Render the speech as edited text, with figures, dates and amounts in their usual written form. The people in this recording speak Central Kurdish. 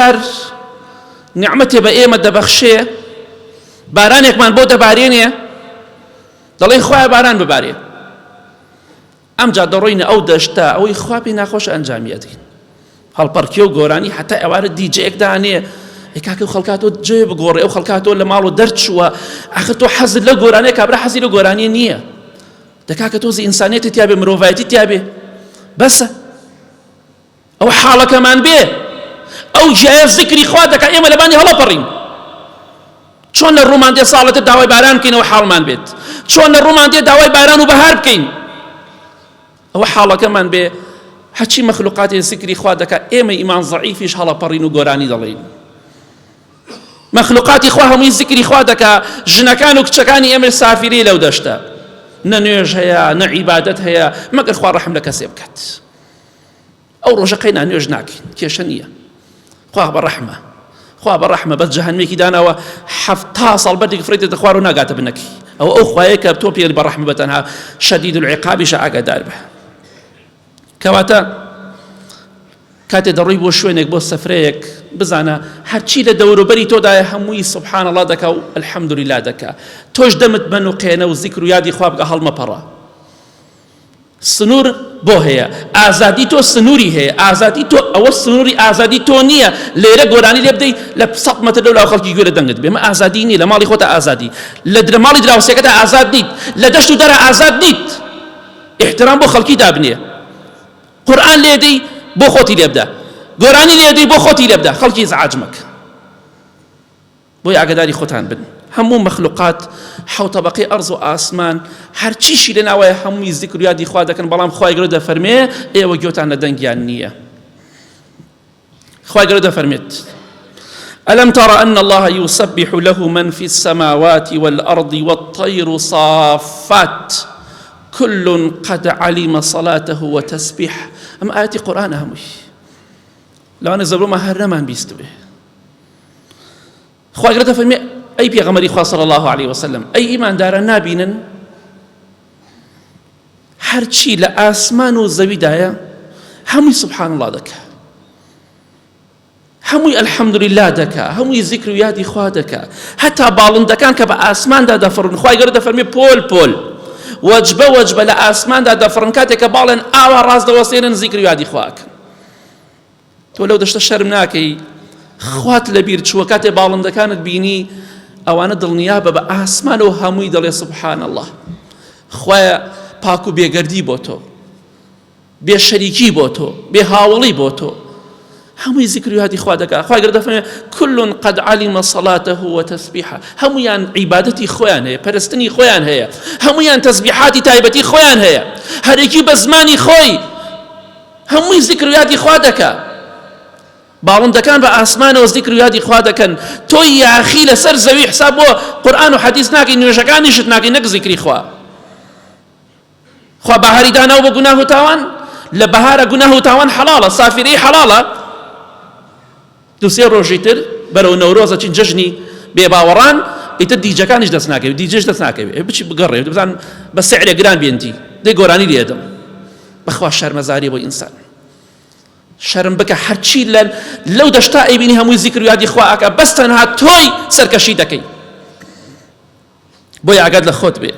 پەروەردگار نیعمەتێ بە ئێمە دەبەخشێ، بارانێکمان بۆ دەبارێنێ، دەڵێین خوایە باران ببارێ. ئەمجا دەڕۆینە ئەو دەشتە، ئەوەی خوا پێی ناخۆشە ئەنجامی ئەدەین. هەڵپەڕکێ و گۆرانی هەتا ئێوارە دیجەیەک دانێ، ئەی کاکە ئەو خەڵکە تۆ جێ بگۆڕێ، ئەو خەڵکە تۆ لە ماڵەوە دەرچووە، ئاخر تۆ حەزت لەو گۆرانیە، کابرا حەزی لەو گۆرانیە نییە. دە کاکە تۆزی ئینسانیەتی تیابێ، مرۆڤایەتی تیابێ، بەسە. ئەوە حاڵەکەمان بێ ئەو گیایە زیکری خوا دەکا ئێمە لەبانی هەڵەپەڕین چۆن لە ڕوومان دێ ساڵەتە داوای باران بکەین ئەوە حاڵمان بێت چۆن لە ڕوومان دێ داوای باران و بەهار بکەین ئەوە حاڵەکەمان بێ هەرچی مەخلوقاتی زیکری خوا دەکا ئێمە ئیمان زەعیفیش هەڵەپەڕین و گۆرانی دەڵێین مەخلوقاتی خوا هەمووی زیکری خوا دەکا ژنەکان و کچەکانی ئێمە سافیری لەو دەشتە نە نوێژ هەیە نە عیبادەت هەیە مەگەر خوا ڕەحم لە کەسێ بکات ئەو ڕۆژە قەینا نوێژ ناکەین کێشە نییە خوا بە ڕەحمە خوا بە ڕەحمە بەس جەهەنمێکی داناوە حەفتا ساڵ بەردێک فڕێتێتە خوار و ناگاتە بنەکەی ئەوە ئەو خوایە کە تۆ پێ بە ڕەحمە بە تەنها شەدید العقابیشە ئاگادار بە کەواتە کاتێ دەڕۆی بۆ شوێنێک بۆ سەفرەیەک بزانە هەرچی لە دەوروبەری تۆدایە هەمووی سبحان الله دەکا و الحمدلله دەکا تۆش دەمت بەنوقێنە و زیکر و یادی خوا بکە هەڵمەپەڕە سنور بۆ هەیە ئازادی تۆ سنوری هەیە ئازادی تۆ ئەوە سنوری ئازادی تۆ نییە لێرە گۆرانی لێ بدەی لە سەد مەتر لەولا خەڵکی گوێ لە دەنگت بێ ئەمە ئازادی نییە لە ماڵی خۆتە ئازادی لە درە ماڵی دراوسێکەتە ئازاد نیت لە دەشت و دەرە ئازاد نیت احترام بۆ خەڵکی دابنێ قورئان لێدەی بۆ خۆتی لێ بدە گۆرانی لێدەی بۆ خۆتی لێ بدە خەڵکی ئیزعاج مەکە بۆیە ئاگاداری خۆتان بن هەموو مەخلوقات حەو تەبەقەی ئەرز و ئاسمان هەرچیشی لە ناوەیە هەمووی زیکر و یادی خوا دەکەن بەڵام خوای گەورە دەفەرمێ ئێوە گوێتان لە دەنگیان نییە خوای گەورە دەفەرمێت ألم تر أن الله يسبح له من في السماوات والأرض والطير صافات كل قد علم صلاته وتسبيح أم آيات قرآن هەمووی لەوانە زەبرۆمان هەر نەمان بیستبێ خوای گەورە دەفەرمێ ئەی پێغەمبەری خوا صلی الله علیه وسلم ئەی ئیمانداران نابینن هەرچی لە ئاسمان و زەویدایە هەمووی سبحان الله دەکا هەمووی الحمدلله دەکا هەمووی زیکر و یادی خوا دەکا هەتا باڵندەکان کە بە ئاسماندا دەفڕن خوای گەورە دەفەرمێ پۆل پۆل وەجبە وەجبە لە ئاسماندا دەفڕن کاتێک کە باڵێن ئاوا ڕاست دەوەستێنن زیکر و یادی خواکەن تۆ لەو دەشتە شەرم ناکەی خوات لەبیر چووە کاتێ باڵندەکانت بینی ئەوانە دڵنیا بە بە ئاسمانەوە هەمووی دەڵێ سبحان الله خوایە پاک و بێگەردی بۆ تۆ بێ شەریکی بۆ تۆ بێ هاوڵی بۆ تۆ هەمووی زیکر و یادی خوا دەکا خوای گەورە دەفەرمێ كل قد علم صلاته وتسبيحه هەمویان عیبادەتی خۆیان هەیە پەرستنی خۆیان هەیە هەمویان تەسبیحاتی تایبەتی خۆیان هەیە هەرێکی بە زمانی خۆی هەمووی زیکر و یادی خوا دەکا باڵندەکان بە ئاسمانەوە زیکر و یادی خوا دەکەن تۆی یاخی لەسەر زەوی حساب بۆ قورئان و حەدیث ناکەی نوێژەکانیشت ناکەی نەک زیکری خوا خوا بەهاری داناو بە گوناه و تاوان لە بەهارە گوناه و تاوان حەڵاڵە سافیرەی حەڵاڵە دوسێ ڕۆژی تر بەرەو نەورۆزە چین جەژنی بێباوەڕان ئیتر دیجەکانیش دەست ناکەوێت دیجەش دەست ناکەوێت بچی بگەڕێ بزان بە سعرێ گران بێنتی دەی گۆرانی لێدەم بەخوا شەرمەزاری بۆ ئینسان شەرم بکە هەرچی لە لەو دەشتا ئەیبینی هەمووی زیکر و یادی خوا ئەکا بەس تەنها تۆی سەرکەشی دەکەی بۆی ئاگات لە خۆت بێ.